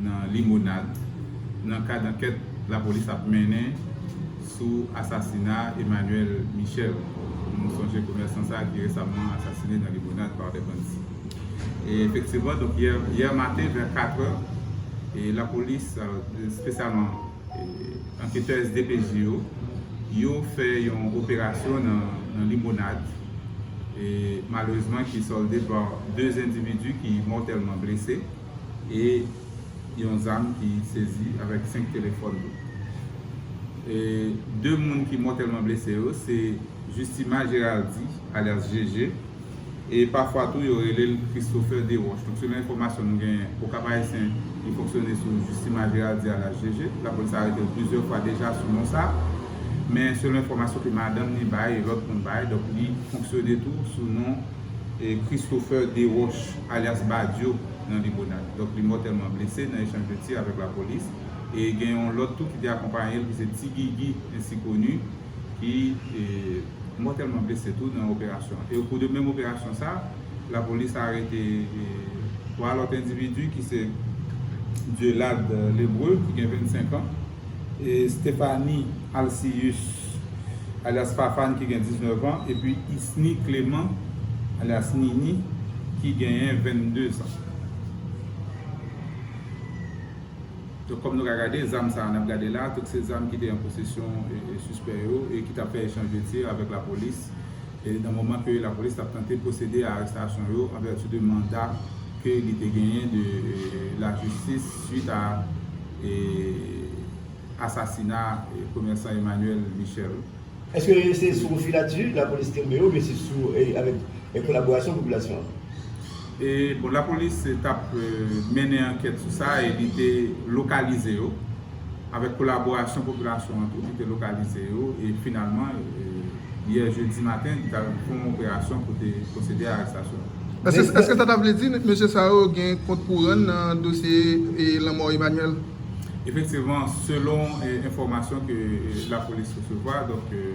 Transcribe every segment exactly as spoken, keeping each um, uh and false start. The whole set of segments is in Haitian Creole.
nan Limonad, nan kad ankèt lapolis ap mennen sou asasina Emmanuel Michel. Nou sonje komèsan sa a ki resaman asasine nan Limonad pa dè bandi. E efektivman, donk, yè, yè maten, vè kat è, e lapolis, e, espesyalman, e, anketè S D P J yo, yo fè yon operasyon nan, nan Limonad, e malerezman ki sòlde pa de endividi ki mòtèlman blese, e yon zam ki sezi avèk senk telefòn tou. E de moun ki mòtèlman blese yo, se Justima Geraldi, alyas G G, e pafwa tou yo rele l Christopher Desroches. Donk, selon enfòmasyon nou genyen, Okap Ayisyen, li fonksyone sou Justima Geraldi, alyas G G. Lapolis arete l plizyè fwa deja sou non sa. Men selon enfòmasyon ke madanm li bay e lòt moun bay, donk, li fonksyone tou sou non, e, Christopher Desroches, alyas Badio, nan Limonad. Donk, li mòtèlman blese nan echanj de tir avèk lapolis. E gen yon lòt tou ki te akonpaye l, ki se Ti Gigi, ensi koni, ki, e, mòtèlman blese tou nan operasyon an. E okou de menm operasyon sa, lapolis arete, e, twa lòt endividi ki se Dieulade Lebreu, ki gen vennsenk an, e Stephanie Alcius, alyas Fafane, ki gen diznèf an, epi Isny Clément, alyas Nini, ki genyen vennde zan. Donk, kòm nou ka gade, zam sa a n ap gade la, tout se zam ki te an posesyon, e, e, sispè yo e ki t ap fè echanj de tir avèk lapolis, e nan moman ke lapolis t ap tante pwosede a arestasyon yo an vèti de manda ke li te genyen de, e, lajistis swit a, e, asasina, e, komèsan Emmanuel Michel. Èske se sou filati lapolis kenbe yo, oubyen se sou, e, avèk, e, kolaborasyon popilasyon an? E, bon, lapolis t ap, e, mennen ankèt sou sa e li te lokalize yo. Avèk kolaborasyon popilasyon an tou, li te lokalize yo e finalman, e, yè jedi maten, li t al fè yon operasyon pou te pwosede a arestasyon. Èske, èske sa ta vle di mesye sa yo gen kont pou rann nan dosye, e, lanmò Emmanuel? Efektivman, selon, e, enfòmasyon ke, e, lapolis resevwa, donk, e,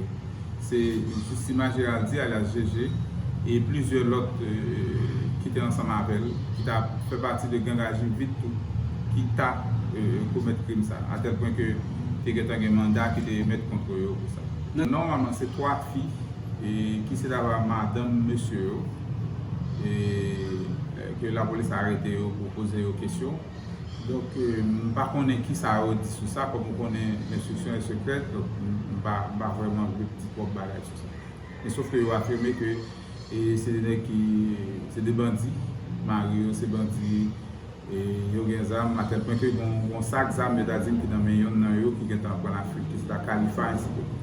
se Justima Geraldi, alyas G G, e plizyè lòt, e, ki te ansanm avè l, ki ta fè pati de gang Aji Vit tou, ki ta, e, komèt krim sa, atèl pwen ke te gentan gen manda ki te emèt kont yo pou sa. Nòmalman, se twa fi, e, ki se ta va madanm mesye yo, e, e, ke lapolis arete yo pou poze yo kesyon. Donk, e, m pa konnen kisa yo di sou sa, kòm ou konnen, lenstriksyon e sekrè, donk, m, m pa, m pa vrèman vle di twòp bagay sou sa. Men sof ke yo afime ke, e, se de nèg ki, se de bandi, mari yo se bandi, e, yo gen zam, atèl pwen ke gon, gon sak zam, yo ta di m, ki nan men yonn nan yo ki gentan pran Lafrik, ki se ta Khalifa, ensi de suite.